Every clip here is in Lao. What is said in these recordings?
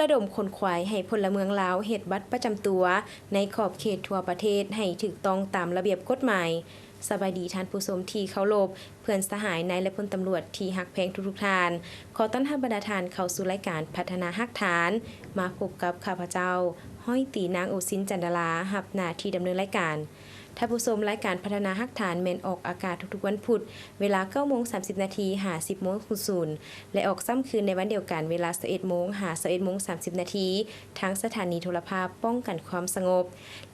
ລະດົມຂົນຂວາຍໃຫ້ພົນລະເມືອງລາວເຮັດບັດປະຈຳຕົວໃນຂອບເຂດທົ່ວປະເທດໃຫ້ຖືກຕ້ອງຕາມລະບຽບກົດໝາຍ. ສະບາຍດີທ່ານຜູ້ຊົມທີ່ເຄົາລົບ, ເພື່ອນສະຫາຍ, ນາຍ ແລະ ພົນຕຳຫຼວດທີ່ຮັກແພງທຸກໆທ່ານ. ຂໍຕ້ອນຮັບບັນດາທ່ານເຂົ້າສູ່ລາຍການພັດທະນາຮາກຖານ. ມາພົບກັບຂ້າພະເຈົ້າ ຮ້ອຍຕີນາງ ໂອຊິນ ຈັນດາລາ, ຮັບໜ້າທີ່ດຳເນີນລາຍການ. ທ່ານຜູ້ຊົມ, ລາຍການພັດທະນາຮາກຖານແມ່ນອອກອາກາດທຸກໆວັນພຸດ ເວລາເກົ້າໂມງສາມສິບນາທີຫາສິບໂມງສູນ ແລະ ອອກຊ້ຳຄືນໃນວັນດຽວກັນ ເວລາຊາວເອັດໂມງຫາຊາວເອັດໂມງສາມສິບນາທີ ທາງສະຖານີໂທລະພາບປ້ອງກັນຄວາມສະຫງົບ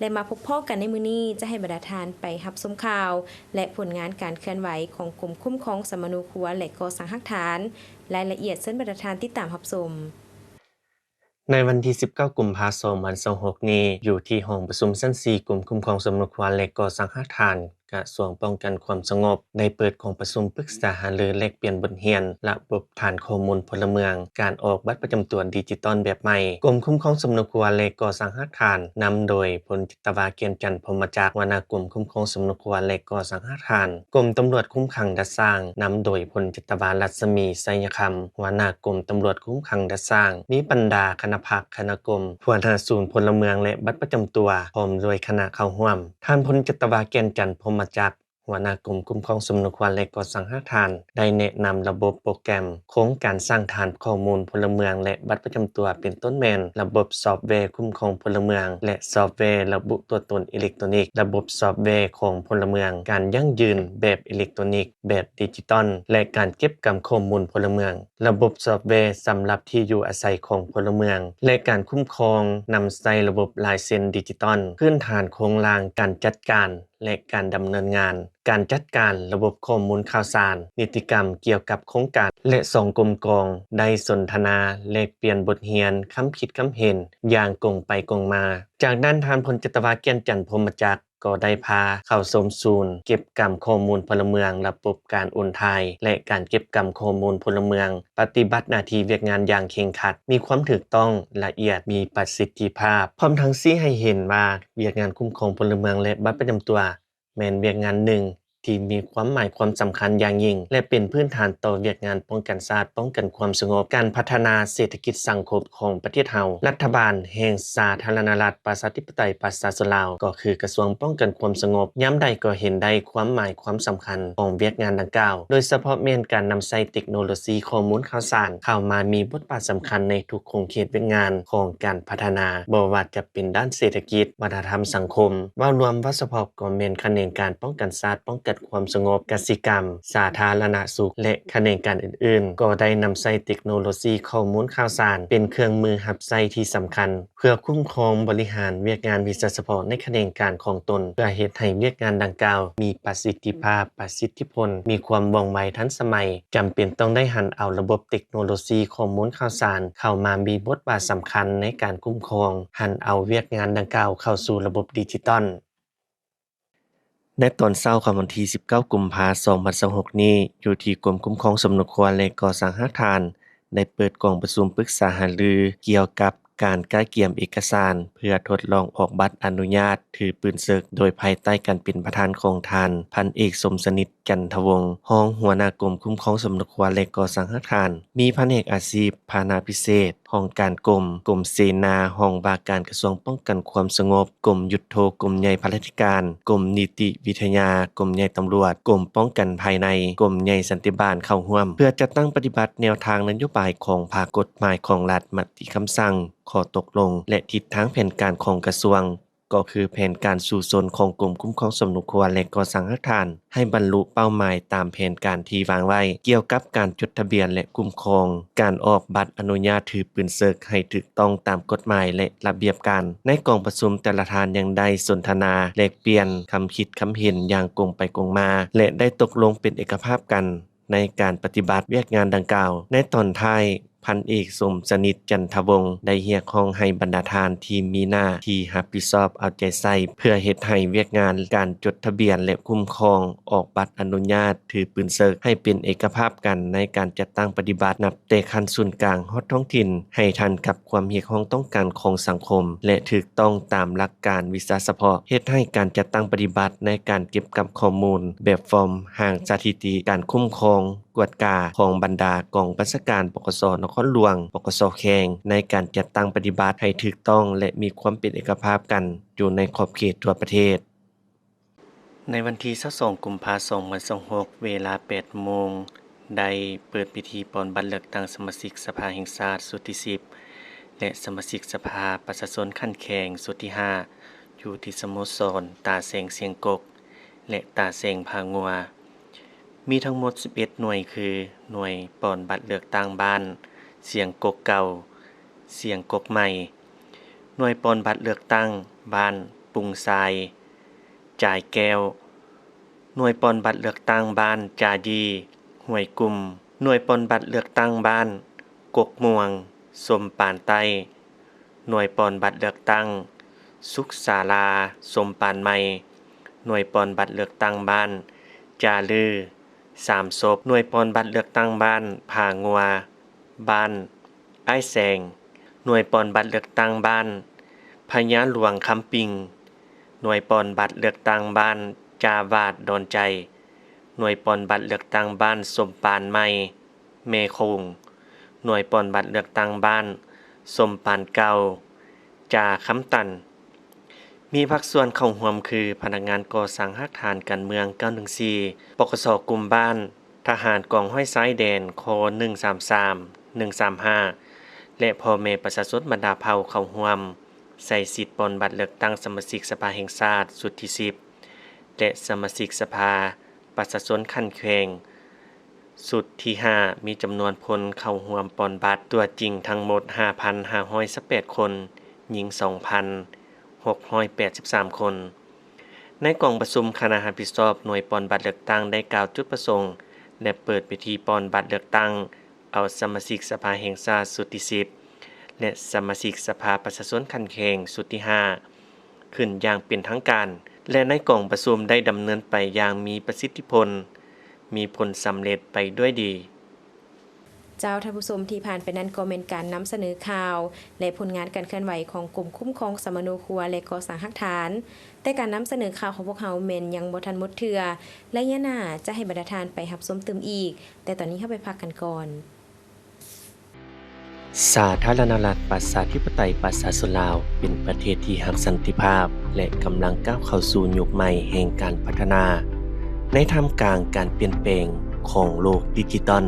ແລະ ມາພົບພໍ້ກັນໃນມື້ນີ້ ຈະໃຫ້ບັນດາທ່ານໄປຮັບຊົມຂ່າວ ແລະ ຜົນງານການເຄື່ອນໄຫວຂອງກົມຄຸ້ມຄອງສຳມະໂນຄົວ ແລະ ກໍ່ສ້າງຮາກຖານ. ລາຍລະອຽດເຊີນບັນດາທ່ານຕິດຕາມຮັບຊົມ. ໃນວັນທີສິບເກົ້າ ກຸມພາ ສອງພັນຊາວຫົກນີ້ ຢູ່ທີ່ຫ້ອງປະຊຸມຊັ້ນສີ່ ກົມຄຸ້ມຄອງສຳມະໂນຄົວ ແລະ ກໍ່ສ້າງຮາກຖານ ກະຊວງປ້ອງກັນຄວາມສະຫງົບ ໄດ້ເປີດກອງປະຊຸມປຶກສາຫາລືແລກປ່ຽນບົດຮຽນລະບົບຖານຂໍ້ມູນພົນລະເມືອງ ການອອກບັດປະຈຳຕົວດິຈິຕອນແບບໃໝ່. ກົມຄຸ້ມຄອງສຳມະໂນຄົວ ແລະ ກໍ່ສ້າງຮາກຖານ ນຳໂດຍ ພົນຈັດຕະວາ ແກ່ນຈັນ ພົມມະຈັກ ຫົວໜ້າກົມຄຸ້ມຄອງສຳມະໂນຄົວ ແລະ ກໍ່ສ້າງຮາກຖານ, ກົມຕຳຫຼວດຄຸມຂັງດັດສ້າງ ນຳໂດຍ ພົນຈັດຕະວາ ລັດສະໝີ ໄຊຍະຄຳ ຫົວໜ້າກົມຕຳຫຼວດຄຸມຂັງດັດສ້າງ, ມີບັນດາຄະນະພັກຄະນະກົມ, ຫົວໜ້າສູນພົນລະເມືອງ ແລະ ບັດປະຈຳຕົວ ພ້ອມດ້ວຍຄະນະເຂົ້າຮ່ວມ. ທ່ານ ພົນຈັດຕະວາ ແກ່ນຈັນ ພົມມະຈັກ ຫົວໜ້າກົມຄຸ້ມຄອງສຳມະໂນຄົວ ແລະ ກໍ່ສ້າງຮາກຖານ ໄດ້ແນະນຳລະບົບໂປຣແກຣມໂຄງການສ້າງຖານຂໍ້ມູນພົນລະເມືອງ ແລະ ບັດປະຈຳຕົວ ເປັນຕົ້ນແມ່ນລະບົບຊອບແວຄຸ້ມຄອງພົນລະເມືອງ ແລະ ຊອບແວລະບຸຕົວຕົນເອເລັກໂຕນິກ, ລະບົບຊອບແວຂອງພົນລະເມືອງ, ການຢັ້ງຢືນແບບເອເລັກໂຕນິກ, ແບບດິຈິຕອນ ແລະ ການເກັບກຳຂໍ້ມູນພົນລະເມືອງ, ລະບົບຊອບແວສຳລັບທີ່ຢູ່ອາໄສຂອງພົນລະເມືອງ ແລະ ການຄຸ້ມຄອງນຳໃຊ້ລະບົບລາຍເຊັນດິຈິຕອນ, ພື້ນຖານໂຄງລ່າງການຈັດການ ແລະ ການດຳເນີນງານ, ການຈັດການລະບົບຂໍ້ມູນຂ່າວສານ, ນິຕິກຳກ່ຽວກັບໂຄງການ ແລະ ສອງກົມກອງ ໄດ້ສົນທະນາແລກປ່ຽນບົດຮຽນຄຳຄິດຄຳເຫັນຢ່າງກົງໄປກົງມາ. ຈາກນັ້ນ ທ່ານ ພົນຈັດຕະວາ ແກ່ນຈັນ ພົມມະຈັກ ກໍໄດ້ພາເຂົ້າຊົມສູນເກັບກຳຂໍ້ມູນພົນລະເມືອງ, ລະບົບການໂອນຖ່າຍ ແລະ ການເກັບກຳຂໍ້ມູນພົນລະເມືອງ, ປະຕິບັດໜ້າທີ່ວຽກງານຢ່າງເຄັ່ງຄັດ, ມີຄວາມຖືກຕ້ອງ, ລະອຽດ, ມີປະສິດທິພາບ, ພ້ອມທັງຊີ້ໃຫ້ເຫັນວ່າ ວຽກງານຄຸ້ມຄອງພົນລະເມືອງ ແລະ ບັດປະຈຳຕົວ ແມ່ນວຽກງານໜຶ່ງທີ່ມີຄວາມໝາຍຄວາມສຳຄັນຢ່າງຍິ່ງ ແລະ ເປັນພື້ນຖານຕໍ່ວຽກງານປ້ອງກັນຊາດ, ປ້ອງກັນຄວາມສະຫງົບ, ການພັດທະນາເສດຖະກິດສັງຄົມຂອງປະເທດເຮົາ. ລັດຖະບານແຫ່ງສາທາລະນະລັດ ປະຊາທິປະໄຕ ປະຊາຊົນລາວ ກໍຄືກະຊວງປ້ອງກັນຄວາມສະຫງົບ ຍາມໃດກໍເຫັນໄດ້ຄວາມໝາຍຄວາມສຳຄັນຂອງວຽກງານດັ່ງກ່າວ, ໂດຍສະເພາະແມ່ນການນຳໃຊ້ເຕັກໂນໂລຊີຂໍ້ມູນຂ່າວສານເຂົ້າມາມີບົດບາດສຳຄັນໃນທຸກຂົງເຂດວຽກງານຂອງການພັດທະນາ, ບໍ່ວ່າຈະ ເປັນດ້ານເສດຖະກິດ, ວັດທະນະທຳ, ສັງຄົມ. ເວົ້າລວມ, ເວົ້າສະເພາະກໍແມ່ນຂະແໜງການປ້ອງກັນຊາດ, ປ້ອງກັນຄວາມສະຫງົບ, ກະສິກຳ, ສາທາລະນະສຸກ ແລະ ຂະແໜງການອື່ນໆ ກໍໄດ້ນຳໃຊ້ເຕັກໂນໂລຊີຂໍ້ມູນຂ່າວສານເປັນເຄື່ອງມືຮັບໃຊ້ທີ່ສຳຄັນ ເພື່ອຄຸ້ມຄອງບໍລິຫານວຽກງານວິຊາສະເພາະໃນຂະແໜງການຂອງຕົນ, ເພື່ອເຮັດໃຫ້ວຽກງານດັ່ງກ່າວມີປະສິດທິພາບ, ປະສິດທິຜົນ, ມີຄວາມວ່ອງໄວທັນສະໄໝ. ຈຳເປັນຕ້ອງໄດ້ຫັນເອົາລະບົບເຕັກໂນໂລຊີຂໍ້ມູນຂ່າວສານເຂົ້າມາມີບົດບາດສຳຄັນໃນການຄຸ້ມຄອງ, ຫັນເອົາວຽກງານດັ່ງກ່າວເຂົ້າສູ່ລະບົບດິຈິຕອນ. ໃນຕອນເຊົ້າຂອງວັນທີສິບເກົ້າ ກຸມພາ ສອງພັນຊາວຫົກນີ້, ຢູ່ທີ່ກົມຄຸ້ມຄອງສຳມະໂນຄົວ ແລະ ກໍ່ສ້າງຮາກຖານ ໄດ້ເປີດກອງປະຊຸມປຶກສາຫາລືກ່ຽວກັບການກະກຽມເອກະສານເພື່ອທົດລອງອອກບັດອະນຸຍາດຖືປືນເສິກ, ໂດຍພາຍໃຕ້ການເປັນປະທານຂອງທ່ານ ພັນເອກ ສົມສະໜິດ ຈັນທະວົງ ຮອງຫົວໜ້າກົມຄຸ້ມຄອງສຳມະໂນຄົວ ແລະ ກໍ່ສ້າງຮາກຖານ, ມີພະແນກອາຊີບ, ພານະພິເສດ, ຫ້ອງການກົມ, ກົມເສນາ, ຫ້ອງວ່າການກະຊວງປ້ອງກັນຄວາມສະຫງົບ, ກົມຍຸດໂທ, ກົມໃຫຍ່ພະລາທິການ, ກົມນິຕິວິທະຍາ, ກົມໃຫຍ່ຕຳຫຼວດ, ກົມປ້ອງກັນພາຍໃນ, ກົມໃຫຍ່ສັນຕິບານເຂົ້າຮ່ວມ ເພື່ອຈັດຕັ້ງປະຕິບັດແນວທາງນະໂຍບາຍຂອງພາກກົດໝາຍຂອງລັດ, ມະຕິຄຳສັ່ງ, ຂໍ້ຕົກລົງ ແລະ ທິດທາງແຜນການຂອງກະຊວງ, ກໍຄືແຜນການສູ້ຊົນຂອງກົມຄຸ້ມຄອງສຳມະໂນຄົວ ແລະ ກໍ່ສ້າງຮາກຖານ ໃຫ້ບັນລຸເປົ້າໝາຍຕາມແຜນການທີ່ວາງໄວ້ ກ່ຽວກັບການຈົດທະບຽນ ແລະ ຄຸ້ມຄອງ, ການອອກບັດອະນຸຍາດຖືປືນເສິກໃຫ້ຖືກຕ້ອງຕາມກົດໝາຍ ແລະ ລະບຽບການ. ໃນກອງປະຊຸມ, ແຕ່ລະທ່ານຍັງໄດ້ສົນທະນາແລກປ່ຽນຄຳຄິດຄຳເຫັນຢ່າງກົງໄປກົງມາ ແລະ ໄດ້ຕົກລົງເປັນເອກະພາບກັນ ໃນການປະຕິບັດວຽກງານດັ່ງກ່າວ. ໃນຕອນທ້າຍ, ພັນເອກ ສົມສະໜິດ ຈັນທະວົງ ໄດ້ຮຽກຮ້ອງໃຫ້ບັນດາທ່ານທີ່ມີໜ້າທີ່ຮັບຜິດຊອບເອົາໃຈໃສ່ ເພື່ອເຮັດໃຫ້ວຽກງານການຈົດທະບຽນ ແລະ ຄຸ້ມຄອງອອກບັດອະນຸຍາດຖືປືນເສິກໃຫ້ເປັນເອກະພາບກັນໃນການຈັດຕັ້ງປະຕິບັດ ນັບແຕ່ຂັ້ນສູນກາງຮອດທ້ອງຖິ່ນ ໃຫ້ທັນກັບຄວາມຮຽກຮ້ອງຕ້ອງການຂອງສັງຄົມ ແລະ ຖືກຕ້ອງຕາມຫຼັກການວິຊາສະເພາະ, ເຮັດໃຫ້ການຈັດຕັ້ງປະຕິບັດໃນການເກັບກຳຂໍ້ມູນແບບຟອມ, ຮ່າງສະຖິຕິ, ການຄຸ້ມຄອງ ກວດກາຂອງບັນດາກອງບັນຊາການ ປກສ ນະຄອນຫຼວງ, ປກສ ແຂວງ ໃນການຈັດຕັ້ງປະຕິບັດໃຫ້ຖືກຕ້ອງ ແລະ ມີຄວາມເປັນເອກະພາບກັນຢູ່ໃນຂອບເຂດທົ່ວປະເທດ. ໃນວັນທີຊາວສອງ ກຸມພາ ສອງພັນຊາວຫົກ ເວລາແປດໂມງ ໄດ້ເປີດພິທີປ່ອນບັດເລືອກຕັ້ງສະມາຊິກສະພາແຫ່ງຊາດຊຸດທີສິບ ແລະ ສະມາຊິກສະພາປະຊາຊົນຂັ້ນແຂວງຊຸດທີຫ້າ ຢູ່ທີ່ສະໂມສອນຕາແສງຊຽງກົກ ແລະ ຕາແສງຜາງົວ. ມີທັງໝົດສິບເອັດໜ່ວຍ ຄື ໜ່ວຍປ່ອນບັດເລືອກຕັ້ງບ້ານຊຽງກົກເກົ່າ, ຊຽງກົກໃໝ່, ໜ່ວຍປ່ອນບັດເລືອກຕັ້ງບ້ານປຸງຊາຍ, ຈາຍແກ້ວ, ໜ່ວຍປ່ອນບັດເລືອກຕັ້ງບ້ານຈາດີ, ຫ້ວຍກຸ່ມ, ໜ່ວຍປ່ອນບັດເລືອກຕັ້ງບ້ານກົກມ່ວງ, ຊົມປານໃຕ້, ໜ່ວຍປ່ອນບັດເລືອກຕັ້ງສຸກສາລາ ຊົມປານໃໝ່, ໜ່ວຍປ່ອນບັດເລືອກຕັ້ງບ້ານຈາລື ສາມສົບ, ໜ່ວຍປ່ອນບັດເລືອກຕັ້ງບ້ານຜາງົວ, ບ້ານອ້າຍແສງ, ໜ່ວຍປ່ອນບັດເລືອກຕັ້ງບ້ານພະຍາຫຼວງຄຳປິງ, ໜ່ວຍປ່ອນບັດເລືອກຕັ້ງບ້ານຈາຫວາດດອນໃຈ, ໜ່ວຍປ່ອນບັດເລືອກຕັ້ງບ້ານຊົມປານໃໝ່ ແມ່ໂຂງ, ໜ່ວຍປ່ອນບັດເລືອກຕັ້ງບ້ານຊົມປານເກົ່າ ຈາຄຳຕັນ. ມີພາກສ່ວນເຂົ້າຮ່ວມຄື ພະນັກງານກໍ່ສ້າງຮາກຖານການເມືອງເກົ້າໜຶ່ງສີ່, ປກສ ກຸ່ມບ້ານ, ທະຫານກອງຮ້ອຍຊາຍແດນ ຄ ໜຶ່ງສາມສາມ ໜຶ່ງສາມຫ້າ ແລະ ພໍ່ແມ່ປະຊາຊົນບັນດາເຜົ່າເຂົ້າຮ່ວມໃຊ້ສິດປ່ອນບັດເລືອກຕັ້ງສະມາຊິກສະພາແຫ່ງຊາດຊຸດທີສິບ ແລະ ສະມາຊິກສະພາປະຊາຊົນຂັ້ນແຂວງ ຊຸດທີຫ້າ ມີຈຳນວນຄົນເຂົ້າຮ່ວມປ່ອນບັດຕົວຈິງທັງໝົດ ຫ້າພັນຫ້າຮ້ອຍຊາວແປດຄົນ, ຍິງ ສອງພັນຫົກຮ້ອຍແປດສິບສາມຄົນ. ໃນກອງປະຊຸມ, ຄະນະຮັບຜິດຊອບໜ່ວຍປ່ອນບັດເລືອກຕັ້ງໄດ້ກ່າວຈຸດປະສົງ ແລະ ເປີດພິທີປ່ອນບັດເລືອກຕັ້ງເອົາສະມາຊິກສະພາແຫ່ງຊາດຊຸດທີສິບ ແລະ ສະມາຊິກສະພາປະຊາຊົນຂັ້ນແຂວງຊຸດທີຫ້າ ຂຶ້ນຢ່າງເປັນທາງການ ແລະ ໃນກອງປະຊຸມໄດ້ດຳເນີນໄປຢ່າງມີປະສິດທິຜົນ, ມີຜົນສຳເລັດໄປດ້ວຍດີ. ເຈົ້າ, ທ່ານຜູ້ຊົມ, ທີ່ຜ່ານໄປນັ້ນກໍແມ່ນການນຳສະເໜີຂ່າວ ແລະ ຜົນງານການເຄື່ອນໄຫວຂອງກົມຄຸ້ມຄອງສຳມະໂນຄົວ ແລະ ກໍ່ສ້າງຮາກຖານ. ແຕ່ການນຳສະເໜີຂ່າວຂອງພວກເຮົາແມ່ນຍັງບໍ່ທັນໝົດເທື່ອ. ໄລຍະໜ້າຈະໃຫ້ບັນດາທ່ານໄປຮັບຊົມຕື່ມອີກ, ແຕ່ຕອນນີ້ເຮົາໄປພັກກັນກ່ອນ. ສາທາລະນະລັດ ປະຊາທິປະໄຕ ປະຊາຊົນລາວ ເປັນປະເທດທີ່ຮັກສັນຕິພາບ ແລະ ກຳລັງກ້າວເຂົ້າສູ່ຍຸກໃໝ່ແຫ່ງການພັດທະນາ ໃນທ່າມກາງການປ່ຽນແປງຂອງໂລກດິຈິຕອນ.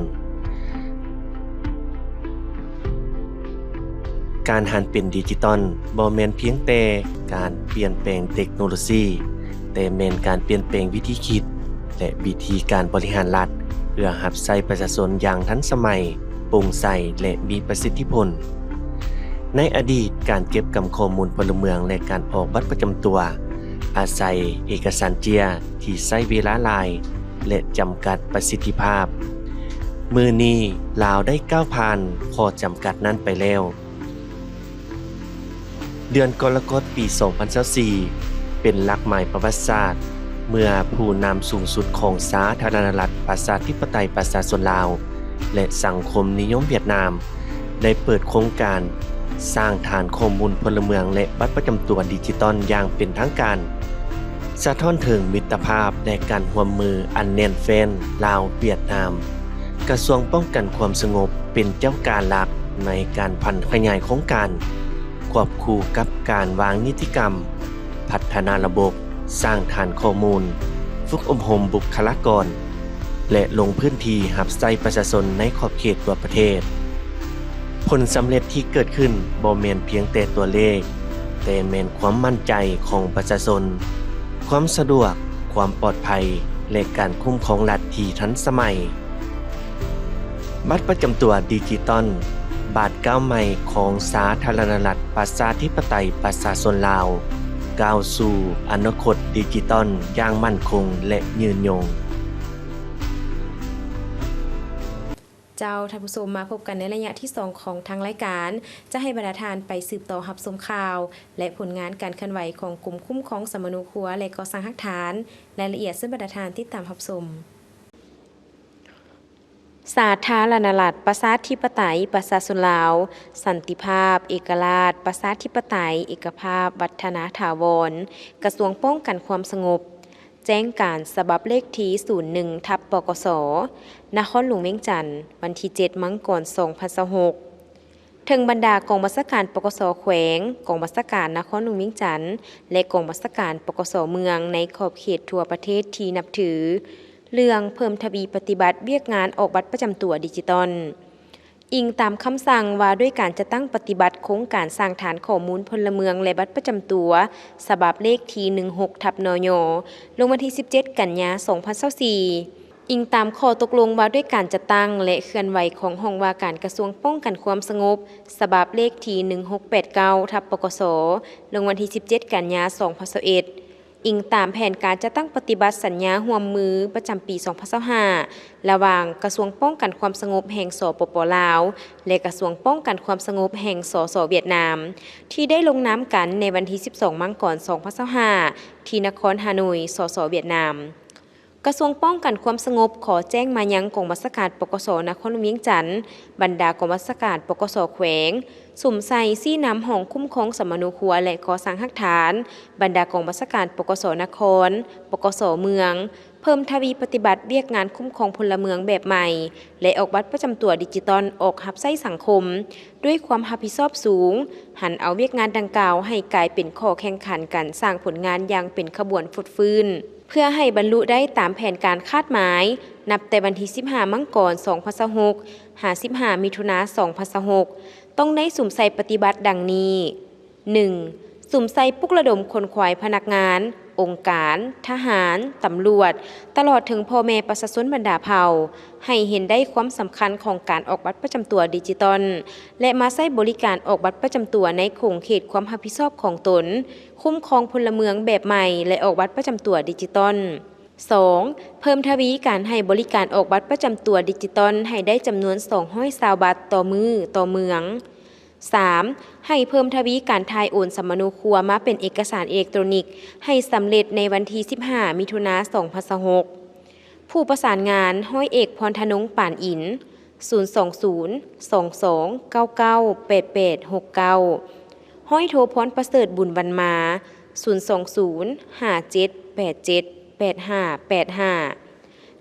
ການຫັນເປັນດິຈິຕອນບໍ່ແມ່ນພຽງແຕ່ການປ່ຽນແປງເຕັກໂນໂລຊີ, ແຕ່ແມ່ນການປ່ຽນແປງວິທີຄິດ ແລະ ວິທີການບໍລິຫານລັດ ເພື່ອຮັບໃຊ້ປະຊາຊົນຢ່າງທັນສະໄໝ, ໂປ່ງໃສ ແລະ ມີປະສິດທິຜົນ. ໃນອະດີດ, ການເກັບກຳຂໍ້ມູນພົນລະເມືອງ ແລະ ການອອກບັດປະຈຳຕົວ ອາໄສເອກະສານເຈ້ຍທີ່ໃຊ້ເວລາຫຼາຍ ແລະ ຈຳກັດປະສິດທິພາບ. ມື້ນີ້, ລາວໄດ້ກ້າວຜ່ານຂໍ້ຈຳກັດນັ້ນໄປແລ້ວ. ເດືອນກໍລະກົດ ປີສອງພັນຊາວສີ່ ເປັນຫຼັກໝາຍປະຫວັດສາດ ເມື່ອຜູ້ນຳສູງສຸດຂອງສາທາລະນະລັດ ປະຊາທິປະໄຕ ປະຊາຊົນລາວ ແລະ ສັງຄົມນິຍົມຫວຽດນາມ ໄດ້ເປີດໂຄງການສ້າງຖານຂໍ້ມູນພົນລະເມືອງ ແລະ ບັດປະຈຳຕົວດິຈິຕອນຢ່າງເປັນທາງການ, ສະທ້ອນເຖິງມິດຕະພາບ ແລະ ການຮ່ວມມືອັນແໜ້ນແຟ້ນລາວ-ຫວຽດນາມ. ກະຊວງປ້ອງກັນຄວາມສະຫງົບເປັນເຈົ້າການຫຼັກໃນການຜັນຂະຫຍາຍໂຄງການ, ຄວບຄູ່ກັບການວາງນິຕິກຳ, ພັດທະນາລະບົບ, ສ້າງຖານຂໍ້ມູນ, ຝຶກອົບຮົມບຸກຄະລາກອນ ແລະ ລົງພື້ນທີ່ຮັບໃຊ້ປະຊາຊົນໃນຂອບເຂດທົ່ວປະເທດ. ຜົນສຳເລັດທີ່ເກີດຂຶ້ນບໍ່ແມ່ນພຽງແຕ່ຕົວເລກ, ແຕ່ແມ່ນຄວາມໝັ້ນໃຈຂອງປະຊາຊົນ, ຄວາມສະດວກ, ຄວາມປອດໄພ ແລະ ການຄຸ້ມຄອງລັດທີ່ທັນສະໄໝ. ບັດປະຈຳຕົວດິຈິຕອນ, ບາດກ້າວໃໝ່ຂອງສາທາລະນະລັດ ປະຊາທິປະໄຕ ປະຊາຊົນລາວ, ກ້າວສູ່ອະນາຄົດດິຈິຕອນຢ່າງໝັ້ນຄົງ ແລະ ຍືນຍົງ. ເຈົ້າ, ທ່ານຜູ້ຊົມ, ມາພົບກັນໃນໄລຍະທີສອງຂອງທາງລາຍການ. ຈະໃຫ້ບັນດາທ່ານໄປສືບຕໍ່ຮັບຊົມຂ່າວ ແລະ ຜົນງານການເຄື່ອນໄຫວຂອງກົມຄຸ້ມຄອງສຳມະໂນຄົວ ແລະ ກໍ່ສ້າງຮາກຖານ. ລາຍລະອຽດເຊີນບັນດາທ່ານຕິດຕາມຮັບຊົມ. ສາທາລະນະລັດ ປະຊາທິປະໄຕ ປະຊາຊົນລາວ, ສັນຕິພາບ, ເອກະລາດ, ປະຊາທິປະໄຕ, ເອກະພາບ, ວັດທະນາຖາວອນ, ກະຊວງປ້ອງກັນຄວາມສະຫງົບ. ແຈ້ງການສະບັບເລກທີສູນໜຶ່ງ ທັບ ປກສ ນະຄອນຫຼວງວຽງຈັນ ວັນທີເຈັດ ມັງກອນ ສອງພັນຊາວຫົກ. ເຖິງບັນດາກອງບັນຊາການ ປກສ ແຂວງ, ກອງບັນຊາການນະຄອນຫຼວງວຽງຈັນ ແລະ ກອງບັນຊາການ ປກສ ເມືອງ ໃນຂອບເຂດທົ່ວປະເທດທີ່ນັບຖື ເລື່ອງເພີ່ມທະວີປະຕິບັດວຽກງານອອກບັດປະຈຳຕົວດິຈິຕອນ. ອີງຕາມຄຳສັ່ງວ່າດ້ວຍການຈັດຕັ້ງປະຕິບັດໂຄງການສ້າງຖານຂໍ້ມູນພົນລະເມືອງ ແລະ ບັດປະຈຳຕົວ ສະບັບເລກທີໜຶ່ງຫົກ ທັບ ນຍ ລົງວັນທີສິບເຈັດ ກັນຍາ ສອງພັນຊາວສີ່. ອີງຕາມຂໍ້ຕົກລົງວ່າດ້ວຍການຈັດຕັ້ງ ແລະ ເຄື່ອນໄຫວຂອງຫ້ອງວ່າການກະຊວງປ້ອງກັນຄວາມສະຫງົບ ສະບັບເລກທີໜຶ່ງຫົກແປດເກົ້າ ທັບ ປກສ ລົງວັນທີສິບເຈັດ ກັນຍາ ສອງພັນຊາວເອັດ. ອີງຕາມແຜນການຈັດຕັ້ງປະຕິບັດສັນຍາຮ່ວມມືປະຈຳປີສອງພັນຊາວຫ້າ ລະຫວ່າງກະຊວງປ້ອງກັນຄວາມສະຫງົບແຫ່ງ ສປປ ລາວ ແລະ ກະຊວງປ້ອງກັນຄວາມສະຫງົບແຫ່ງ ສສ ຫວຽດນາມ ທີ່ໄດ້ລົງນາມກັນໃນວັນທີສິບສອງ ມັງກອນ ສອງພັນຊາວຫ້າ ທີ່ນະຄອນຮ່າໂນ້ຍ ສສ ຫວຽດນາມ. ກະຊວງປ້ອງກັນຄວາມສະຫງົບຂໍແຈ້ງມາຍັງກອງບັນຊາການ ປກສ ນະຄອນຫຼວງວຽງຈັນ, ບັນດາກອງບັນຊາການ ປກສ ແຂວງ, ສຸມໃສ່ຊີ້ນຳຫ້ອງຄຸ້ມຄອງສຳມະໂນຄົວ ແລະ ກໍ່ສ້າງຮາກຖານ, ບັນດາກອງບັນຊາການ ປກສ ນະຄອນ, ປກສ ເມືອງ, ເພີ່ມທະວີປະຕິບັດວຽກງານຄຸ້ມຄອງພົນລະເມືອງແບບໃໝ່ ແລະ ອອກບັດປະຈຳຕົວດິຈິຕອນອອກຮັບໃຊ້ສັງຄົມ ດ້ວຍຄວາມຮັບຜິດຊອບສູງ, ຫັນເອົາວຽກງານດັ່ງກ່າວໃຫ້ກາຍເປັນຂໍ້ແຂ່ງຂັນການສ້າງຜົນງານຢ່າງເປັນຂະບວນຟົດຟື້ນ, ເພື່ອໃຫ້ບັນລຸໄດ້ຕາມແຜນການຄາດໝາຍ, ນັບແຕ່ວັນທີສິບຫ້າ ມັງກອນ ສອງພັນຊາວຫົກ ຫາ ສິບຫ້າ ມິຖຸນາ ສອງພັນຊາວຫົກ ຕ້ອງໄດ້ສຸມໃສ່ປະຕິບັດດັ່ງນີ້: ໜຶ່ງ. ສຸມໃສ່ປຸກລະດົມຂົນຂວາຍພະນັກງານ, ອົງການ, ທະຫານ, ຕຳຫຼວດ, ຕະຫຼອດເຖິງພໍ່ແມ່ປະຊາຊົນບັນດາເຜົ່າ ໃຫ້ເຫັນໄດ້ຄວາມສຳຄັນຂອງການອອກບັດປະຈຳຕົວດິຈິຕອນ ແລະ ມາໃຊ້ບໍລິການອອກບັດປະຈຳຕົວໃນຂົງເຂດຄວາມຮັບຜິດຊອບຂອງຕົນ, ຄຸ້ມຄອງພົນລະເມືອງແບບໃໝ່ ແລະ ອອກບັດປະຈຳຕົວດິຈິຕອນ. ສອງ. ເພີ່ມທະວີການໃຫ້ບໍລິການອອກບັດປະຈຳຕົວດິຈິຕອນໃຫ້ໄດ້ຈຳນວນສອງຮ້ອຍຊາວບັດຕໍ່ມື້ຕໍ່ເມືອງ. ສາມ. ໃຫ້ເພີ່ມທະວີການຖ່າຍໂອນສຳມະໂນຄົວມາເປັນເອກະສານເອເລັກໂຕຣນິກໃຫ້ສຳເລັດໃນວັນທີສິບຫ້າ ມິຖຸນາ ສອງພັນຊາວຫົກ. ຜູ້ປະສານງານ ຮ້ອຍເອກ ພອນທະນົງ ປານອິນ, ສູນສອງສູນ ສອງສອງເກົ້າເກົ້າແປດແປດຫົກເກົ້າ. ຮ້ອຍໂທ ພອນປະເສີດ ບຸນວັນມາ, ສູນສອງສູນ ຫ້າເຈັດແປດເຈັດແປດຫ້າແປດຫ້າ.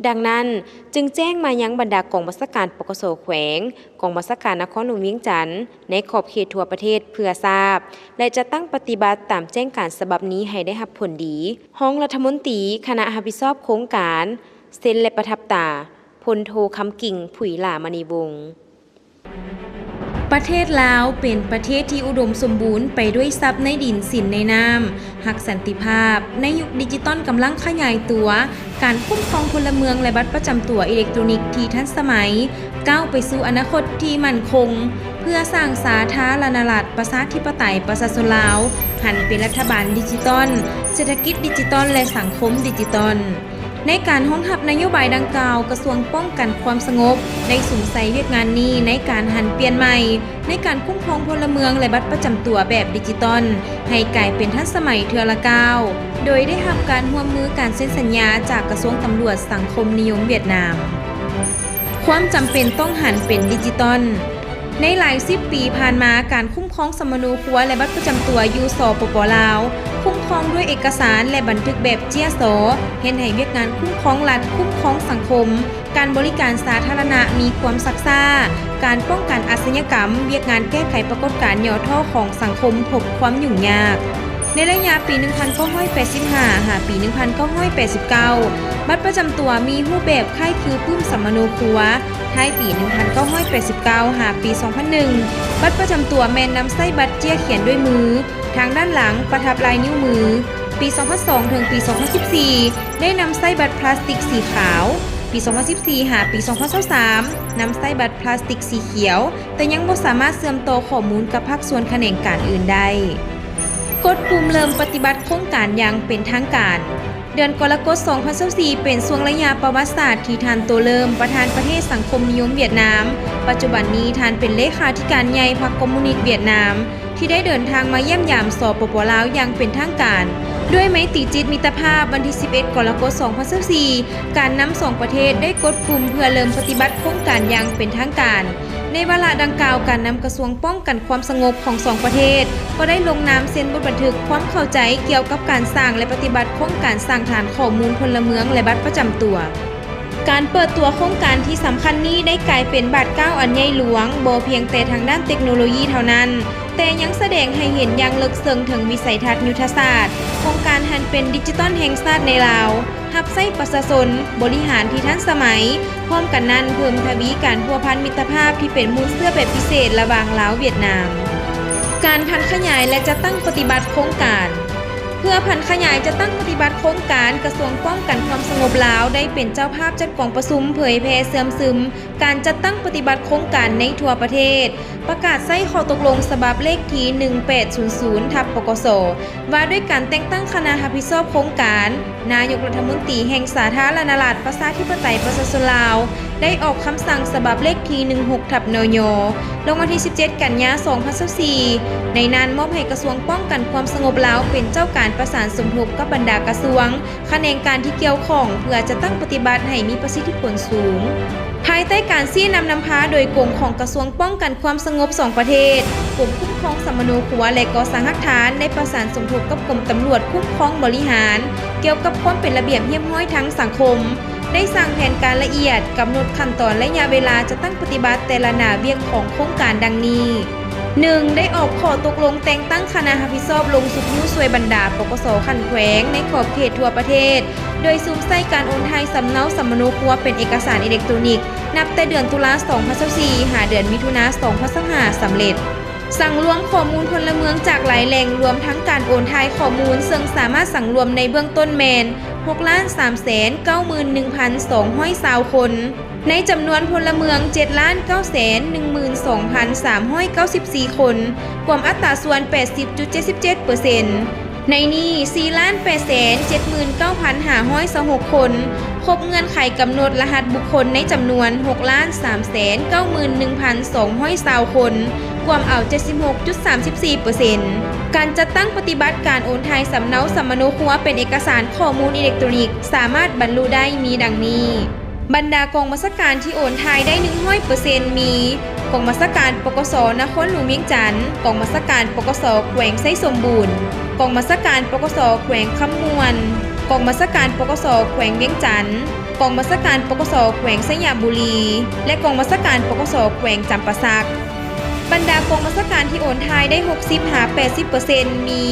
ດັ່ງນັ້ນ, ຈຶ່ງແຈ້ງມາຍັງບັນດາກອງບັນຊາການ ປກສ ແຂວງ, ກອງບັນຊາການນະຄອນຫຼວງວຽງຈັນ ໃນຂອບເຂດທົ່ວປະເທດເພື່ອຊາບ ແລະ ຈັດຕັ້ງປະຕິບັດຕາມແຈ້ງການສະບັບນີ້ໃຫ້ໄດ້ຮັບຜົນດີ. ຮອງລັດຖະມົນຕີ ຄະນະຮັບຜິດຊອບໂຄງການ ເຊັນ ແລະ ປະທັບຕາ ພົນໂທ ຄຳກິ່ງ ຜຸຍຫຼາມະນີວົງ. ປະເທດລາວເປັນປະເທດທີ່ອຸດົມສົມບູນໄປດ້ວຍຊັບໃນດິນ, ສິນໃນນ້ຳ, ຮັກສັນຕິພາບ. ໃນຍຸກດິຈິຕອນກຳລັງຂະຫຍາຍຕົວ, ການຄຸ້ມຄອງພົນລະເມືອງ ແລະ ບັດປະຈຳຕົວເອເລັກໂຕຣນິກທີ່ທັນສະໄໝ ກ້າວໄປສູ່ອະນາຄົດທີ່ໝັ້ນຄົງ ເພື່ອສ້າງສາທາລະນະລັດ ປະຊາທິປະໄຕ ປະຊາຊົນລາວ ຫັນເປັນລັດຖະບານດິຈິຕອນ, ເສດຖະກິດດິຈິຕອນ ແລະ ສັງຄົມດິຈິຕອນ. ໃນການຮອງຮັບນະໂຍບາຍດັ່ງກ່າວ, ກະຊວງປ້ອງກັນຄວາມສະຫງົບໄດ້ສຸມໃສ່ວຽກງານນີ້ໃນການຫັນປ່ຽນໃໝ່ ໃນການຄຸ້ມຄອງພົນລະເມືອງ ແລະ ບັດປະຈຳຕົວແບບດິຈິຕອນ ໃຫ້ກາຍເປັນທັນສະໄໝເທື່ອລະກ້າວ, ໂດຍໄດ້ຮັບການຮ່ວມມືການເຊັນສັນຍາຈາກກະຊວງຕຳຫຼວດສັງຄົມນິຍົມຫວຽດນາມ. ຄວາມຈຳເປັນຕ້ອງຫັນເປັນດິຈິຕອນ. ໃນຫຼາຍສິບປີຜ່ານມາ, ການຄຸ້ມຄອງສຳມະໂນຄົວ ແລະ ບັດປະຈຳຕົວຢູ່ ສປປ ລາວ, ຄຸ້ມຄອງດ້ວຍເອກະສານ ແລະ ບັນທຶກແບບເຈ້ຍຊໍ, ເຮັດໃຫ້ວຽກງານຄຸ້ມຄອງລັດ, ຄຸ້ມຄອງສັງຄົມ, ການບໍລິການສາທາລະນະມີຄວາມຊັກຊ້າ, ການປ້ອງກັນອາຊະຍາກຳ, ວຽກງານແກ້ໄຂປາກົດການຫຍໍ້ທໍ້ຂອງສັງຄົມພົບຄວາມຫຍຸ້ງຍາກ. ໃນໄລຍະປີໜຶ່ງພັນເກົ້າຮ້ອຍແປດສິບຫ້າ ຫາປີໜຶ່ງພັນເກົ້າຮ້ອຍແປດສິບເກົ້າ ບັດປະຈຳຕົວມີຮູບແບບຄ້າຍຄືປຶ້ມສຳມະໂນຄົວ. ທ້າຍປີໜຶ່ງພັນເກົ້າຮ້ອຍແປດສິບເກົ້າ ຫາປີສອງພັນໜຶ່ງ ບັດປະຈຳຕົວແມ່ນນຳໃຊ້ບັດເຈ້ຍຂຽນດ້ວຍມື, ທາງດ້ານຫຼັງປະທັບລາຍນິ້ວມື. ປີສອງພັນສອງ ເຖິງປີສອງພັນສິບສີ່ ໄດ້ນຳໃຊ້ບັດພລາສຕິກສີຂາວ. ປີສອງພັນສິບສີ່ ຫາປີສອງພັນຊາວສາມ ນຳໃຊ້ບັດພລາສຕິກສີຂຽວ, ແຕ່ຍັງບໍ່ສາມາດເຊື່ອມຕໍ່ຂໍ້ມູນກັບພາກສ່ວນຂະແໜງການອື່ນໄດ້. ກົດປຸ່ມເລີ່ມປະຕິບັດໂຄງການຢ່າງເປັນທາງການ. ເດືອນກໍລະກົດ ສອງພັນຊາວສີ່ ເປັນຊ່ວງໄລຍະປະຫວັດສາດທີ່ທ່ານ ໂຕເລີມ ປະທານປະເທດສັງຄົມນິຍົມຫວຽດນາມ, ປັດຈຸບັນນີ້ທ່ານເປັນເລຂາທິການໃຫຍ່ພັກຄອມມູນິດຫວຽດນາມ ທີ່ໄດ້ເດີນທາງມາຢ້ຽມຢາມ ສປປ ລາວ ຢ່າງເປັນທາງການ. ດ້ວຍໄມຕີຈິດມິດຕະພາບ, ວັນທີສິບເອັດ ກໍລະກົດ ສອງພັນຊາວສີ່ ການນຳສອງປະເທດໄດ້ກົດປຸ່ມເພື່ອເລີ່ມປະຕິບັດໂຄງການຢ່າງເປັນທາງການ. ໃນວາລະດັ່ງກ່າວ, ການນຳກະຊວງປ້ອງກັນຄວາມສະຫງົບຂອງສອງປະເທດ ກໍໄດ້ລົງນາມເຊັນບົດບັນທຶກຄວາມເຂົ້າໃຈກ່ຽວກັບການສ້າງ ແລະ ປະຕິບັດໂຄງການສ້າງຖານຂໍ້ມູນພົນລະເມືອງ ແລະ ບັດປະຈຳຕົວ. ການເປີດຕົວໂຄງການທີ່ສຳຄັນນີ້ໄດ້ກາຍເປັນບາດກ້າວອັນໃຫຍ່ຫຼວງ, ບໍ່ພຽງແຕ່ທາງດ້ານເຕັກໂນໂລຢີເທົ່ານັ້ນ, ແຕ່ຍັງສະແດງໃຫ້ເຫັນຢ່າງເລິກເຊິ່ງເຖິງວິໄສທັດຍຸດທະສາດຂອງການຫັນເປັນດິຈິຕອນແຫ່ງຊາດໃນລາວ, ຮັບໃຊ້ປະຊາຊົນ, ບໍລິຫານທີ່ທັນສະໄໝ, ພ້ອມກັນນັ້ນເພີ່ມທະວີການພົວພັນມິດຕະພາບທີ່ເປັນມູນເຊື້ອແບບພິເສດລະຫວ່າງລາວ-ຫວຽດນາມ. ການຜັນຂະຫຍາຍ ແລະ ຈັດຕັ້ງປະຕິບັດໂຄງການ. ເພື່ອຜັນຂະຫຍາຍຈັດຕັ້ງປະຕິບັດໂຄງການ, ກະຊວງປ້ອງກັນຄວາມສະຫງົບລາວໄດ້ເປັນເຈົ້າພາບຈັດກອງປະຊຸມເຜີຍແຜ່ເຊື່ອມຊຶມການຈັດຕັ້ງປະຕິບັດໂຄງການໃນທົ່ວປະເທດ, ປະກາດໃຊ້ຂໍ້ຕົກລົງສະບັບເລກທີໜຶ່ງແປດສູນສູນ ທັບ ປກສ ວ່າດ້ວຍການແຕ່ງຕັ້ງຄະນະຮັບຜິດຊອບໂຄງການ, ນາຍົກລັດຖະມົນຕີແຫ່ງສາທາລະນະລັດ ປະຊາທິປະໄຕ ປະຊາຊົນລາວ ໄດ້ອອກຄຳສັ່ງສະບັບເລກທີໜຶ່ງຫົກ ທັບ ນຍ ລົງວັນທີສິບເຈັດ ກັນຍາ ສອງພັນຊາວສີ່ ໃນນັ້ນມອບໃຫ້ກະຊວງປ້ອງກັນຄວາມສະຫງົບລາວເປັນເຈົ້າການປະສານສົມທົບກັບບັນດາກະຊວງ, ຂະແໜງການທີ່ກ່ຽວຂ້ອງ ເພື່ອຈັດຕັ້ງປະຕິບັດໃຫ້ມີປະສິດທິຜົນສູງ. ພາຍໃຕ້ການຊີ້ນຳນຳພາໂດຍກົງຂອງກະຊວງປ້ອງກັນຄວາມສະຫງົບສອງປະເທດ, ກົມຄຸ້ມຄອງສຳມະໂນຄົວ ແລະ ກໍ່ສ້າງຮາກຖານ ໄດ້ປະສານສົມທົບກັບກົມຕຳຫຼວດຄຸ້ມຄອງບໍລິຫານ ກ່ຽວກັບຄວາມເປັນລະບຽບຮຽບຮ້ອຍທາງສັງຄົມ, ໄດ້ສ້າງແຜນການລະອຽດ, ກຳນົດຂັ້ນຕອນໄລຍະເວລາຈັດຕັ້ງປະຕິບັດແຕ່ລະໜ້າວຽກຂອງໂຄງການດັ່ງນີ້. ໜຶ່ງ ໄດ້ອອກຂໍ້ຕົກລົງແຕ່ງຕັ້ງຄະນະຮັບຜິດຊອບລົງຊຸກຍູ້ຊ່ວຍບັນດາ ປກສ ຂັ້ນແຂວງໃນຂອບເຂດທົ່ວປະເທດ, ໂດຍສຸມໃສ່ການໂອນຖ່າຍສຳເນົາສຳມະໂນຄົວເປັນເອກະສານອີເລັກໂຕຣນິກ ນັບແຕ່ເດືອນຕຸລາ ສອງພັນຊາວສີ່ ຫາເດືອນມິຖຸນາ ສອງພັນຊາວຫ້າ ສຳເລັດ. ສັງລວມຂໍ້ມູນພົນລະເມືອງຈາກຫຼາຍແຫຼ່ງ, ລວມທັງການໂອນຖ່າຍຂໍ້ມູນ, ເຊິ່ງສາມາດສັງລວມໃນເບື້ອງຕົ້ນແມ່ນ ຫົກລ້ານສາມແສນເກົ້າໝື່ນໜຶ່ງພັນສອງຮ້ອຍຊາວຄົນ. ໃນຈຳນວນພົນລະເມືອງ ເຈັດລ້ານເກົ້າແສນໜຶ່ງໝື່ນສອງພັນສາມຮ້ອຍເກົ້າສິບສີ່ຄົນ, ກວມອັດຕາສ່ວນ ແປດສິບຈຸດເຈັດສິບເຈັດເປີເຊັນ. ໃນນີ້ ສີ່ລ້ານແປດແສນເຈັດໝື່ນເກົ້າພັນຫ້າຮ້ອຍຊາວຫົກຄົນ, ຄົບເງື່ອນໄຂກຳນົດລະຫັດບຸກຄົນໃນຈຳນວນ ຫົກລ້ານສາມແສນເກົ້າໝື່ນໜຶ່ງພັນສອງຮ້ອຍຊາວຄົນ, ກວມເອົາ ເຈັດສິບຫົກຈຸດສາມສິບສີ່ເປີເຊັນ. ການຈັດຕັ້ງປະຕິບັດການໂອນຖ່າຍສຳເນົາສຳມະໂນຄົວເປັນເອກະສານຂໍ້ມູນອີເລັກໂຕຣນິກ ສາມາດບັນລຸໄດ້ມີດັ່ງນີ້. ບັນດາກອງບັນຊາການທີ່ໂອນຖ່າຍໄດ້ ໜຶ່ງຮ້ອຍເປີເຊັນ ມີ ກອງບັນຊາການ ປກສ ນະຄອນຫຼວງວຽງຈັນ, ກອງບັນຊາການ ປກສ ແຂວງໄຊສົມບູນ, ກອງບັນຊາການ ປກສ ແຂວງຄຳມ່ວນ, ກອງບັນຊາການ ປກສ ແຂວງວຽງຈັນ, ກອງບັນຊາການ ປກສ ແຂວງໄຊຍະບູລີ ແລະ ກອງບັນຊາການ ປກສ ແຂວງຈຳປາສັກ. ບັນດາກອງບັນຊາການທີ່ໂອນຖ່າຍໄດ້ ຫົກສິບຫາແປດສິບເປີເຊັນ ມີ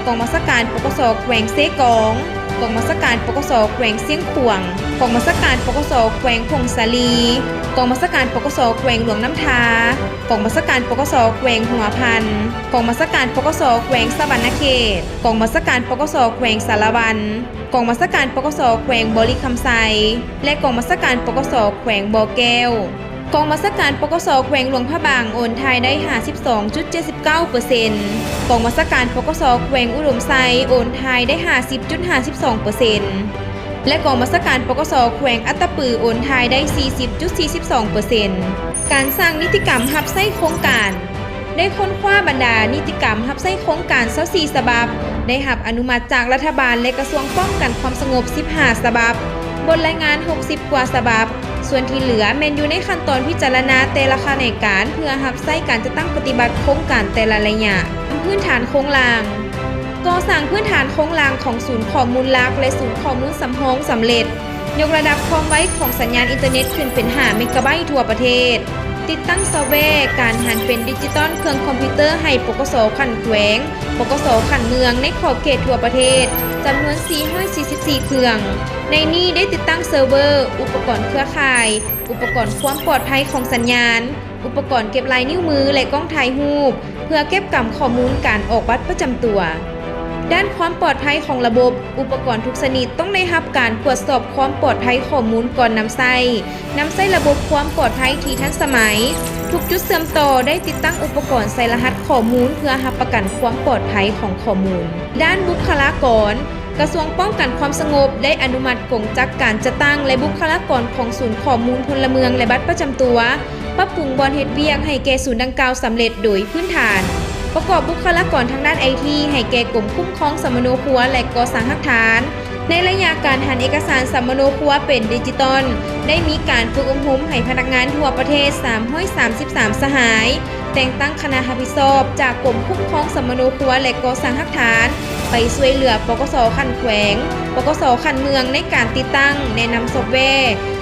ກອງບັນຊາການ ປກສ ແຂວງເຊກອງ, ກອງບັນຊາການ ປກສ ແຂວງຊຽງຂວາງ, ກອງບັນຊາການ ປກສ ແຂວງຜົ້ງສາລີ, ກອງບັນຊາການ ປກສ ແຂວງຫຼວງນ້ຳທາ, ກອງບັນຊາການ ປກສ ແຂວງຫົວພັນ, ກອງບັນຊາການ ປກສ ແຂວງສະຫວັນນະເຂດ, ກອງບັນຊາການ ປກສ ແຂວງສາລະວັນ, ກອງບັນຊາການ ປກສ ແຂວງບໍລິຄຳໄຊ ແລະ ກອງບັນຊາການ ປກສ ແຂວງບໍ່ແກ້ວ. ກອງບັນຊາການ ປກສ ແຂວງຫຼວງພະບາງ ໂອນຖ່າຍໄດ້ ຫ້າສິບສອງຈຸດເຈັດສິບເກົ້າເປີເຊັນ, ກອງບັນຊາການ ປກສ ແຂວງອຸດົມໄຊ ໂອນຖ່າຍໄດ້ ຫ້າສິບຈຸດຫ້າສິບສອງເປີເຊັນ ແລະ ກອງບັນຊາການ ປກສ ແຂວງອັດຕະປື ໂອນຖ່າຍໄດ້ ສີ່ສິບຈຸດສີ່ສິບສອງເປີເຊັນ. ການສ້າງນິຕິກຳຮັບໃຊ້ໂຄງການ. ໄດ້ຄົ້ນຄວ້າບັນດານິຕິກຳຮັບໃຊ້ໂຄງການ ຊາວສີ່ສະບັບ, ໄດ້ຮັບອະນຸມັດຈາກລັດຖະບານ ແລະ ກະຊວງປ້ອງກັນຄວາມສະຫງົບ ສິບຫ້າສະບັບ, ບົດລາຍງານ ຫົກສິບກວ່າສະບັບ, ສ່ວນທີ່ເຫຼືອແມ່ນຢູ່ໃນຂັ້ນຕອນພິຈາລະນາແຕ່ລະຂະແໜງການ ເພື່ອຮັບໃຊ້ການຈັດຕັ້ງປະຕິບັດໂຄງການແຕ່ລະໄລຍະ. ພື້ນຖານໂຄງລ່າງ. ກໍ່ສ້າງພື້ນຖານໂຄງລ່າງຂອງສູນຂໍ້ມູນຫຼັກ ແລະ ສູນຂໍ້ມູນສຳຮອງສຳເລັດ. ຍົກລະດັບຄວາມໄວຂອງສັນຍານອິນເຕີເນັດຂຶ້ນເປັນຫ້າເມກາໄບທົ່ວປະເທດ. ຕິດຕັ້ງຊອບແວການຫັນເປັນດິຈິຕອນເຄື່ອງຄອມພິວເຕີໃຫ້ ປກສ ຂັ້ນແຂວງ, ປກສ ຂັ້ນເມືອງ ໃນຂອບເຂດທົ່ວປະເທດ ຈຳນວນ ສີ່ຮ້ອຍສີ່ສິບສີ່ເຄື່ອງ. ໃນນີ້ໄດ້ຕິດຕັ້ງເຊີເວີ, ອຸປະກອນເຄືອຂ່າຍ, ອຸປະກອນຄວາມປອດໄພຂອງສັນຍານ, ອຸປະກອນເກັບລາຍນິ້ວມື ແລະ ກ້ອງຖ່າຍຮູບ ເພື່ອເກັບກຳຂໍ້ມູນການອອກບັດປະຈຳຕົວ. ດ້ານຄວາມປອດໄພຂອງລະບົບ, ອຸປະກອນທຸກຊະນິດຕ້ອງໄດ້ຮັບການກວດສອບຄວາມປອດໄພຂໍ້ມູນກ່ອນນຳໃຊ້. ນຳໃຊ້ລະບົບຄວາມປອດໄພທີ່ທັນສະໄໝ. ທຸກຈຸດເຊື່ອມຕໍ່ໄດ້ຕິດຕັ້ງອຸປະກອນໃສ່ລະຫັດຂໍ້ມູນ ເພື່ອຮັບປະກັນຄວາມປອດໄພຂອງຂໍ້ມູນ. ດ້ານບຸກຄະລາກອນ, ກະຊວງປ້ອງກັນຄວາມສະຫງົບໄດ້ອະນຸມັດກົງຈັກການຈັດຕັ້ງ ແລະ ບຸກຄະລາກອນຂອງສູນຂໍ້ມູນພົນລະເມືອງ ແລະ ບັດປະຈຳຕົວ, ປັບປຸງບ່ອນເຮັດວຽກໃຫ້ແກ່ສູນດັ່ງກ່າວສຳເລັດໂດຍພື້ນຖານ, ປະກອບບຸກຄະລາກອນທາງດ້ານໄອທີໃຫ້ແກ່ກົມຄຸ້ມຄອງສຳມະໂນຄົວ ແລະ ກໍ່ສ້າງຮາກຖານ, ໃນໄລຍະການຫັນເອກະສານສຳມະໂນຄົວເປັນດິຈິຕອນ, ໄດ້ມີການຝຶກອົບຮົມໃຫ້ພະນັກງານທົ່ວປະເທດສາມຮ້ອຍສາມສິບສາມສະຫາຍ, ແຕ່ງຕັ້ງຄະນະຮັບຜິດຊອບຈາກກົມຄຸ້ມຄອງສຳມະໂນຄົວ ແລະ ກໍ່ສ້າງຮາກຖານ ໄປຊ່ວຍເຫຼືອ ປກສ ຂັ້ນແຂວງ, ປກສ ຂັ້ນເມືອງ ໃນການຕິດຕັ້ງ, ແນະນຳຊອບແວ,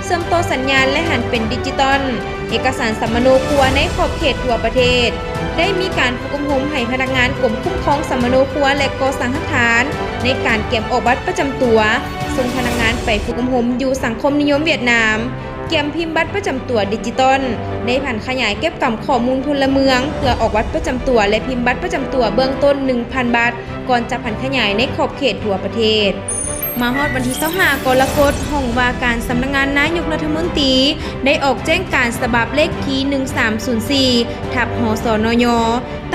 ເຊື່ອມຕໍ່ສັນຍານ ແລະ ຫັນເປັນດິຈິຕອນເອກະສານສຳມະໂນຄົວໃນຂອບເຂດທົ່ວປະເທດ. ໄດ້ມີການຝຶກອົບຮົມໃຫ້ພະນັກງານກົມຄຸ້ມຄອງສຳມະໂນຄົວ ແລະ ກໍ່ສ້າງຮາກຖານ ໃນການກຽມອອກບັດປະຈຳຕົວ, ສົ່ງພະນັກງານໄປຝຶກອົບຮົມຢູ່ສັງຄົມນິຍົມຫວຽດນາມ, ກຽມພິມບັດປະຈຳຕົວດິຈິຕອນ, ໄດ້ຜັນຂະຫຍາຍເກັບກຳຂໍ້ມູນພົນລະເມືອງ ເພື່ອອອກບັດປະຈຳຕົວ ແລະ ພິມບັດປະຈຳຕົວເບື້ອງຕົ້ນໜຶ່ງພັນບັດ, ກ່ອນຈະຜັນຂະຫຍາຍໃນຂອບເຂດທົ່ວປະເທດ. ມາຮອດວັນທີຊາວຫ້າ ກໍລະກົດ, ຫ້ອງວ່າການສຳນັກງານນາຍົກລັດຖະມົນຕີ ໄດ້ອອກແຈ້ງການສະບັບເລກທີໜຶ່ງສາມສູນສີ່ ທັບ ຫສນຍ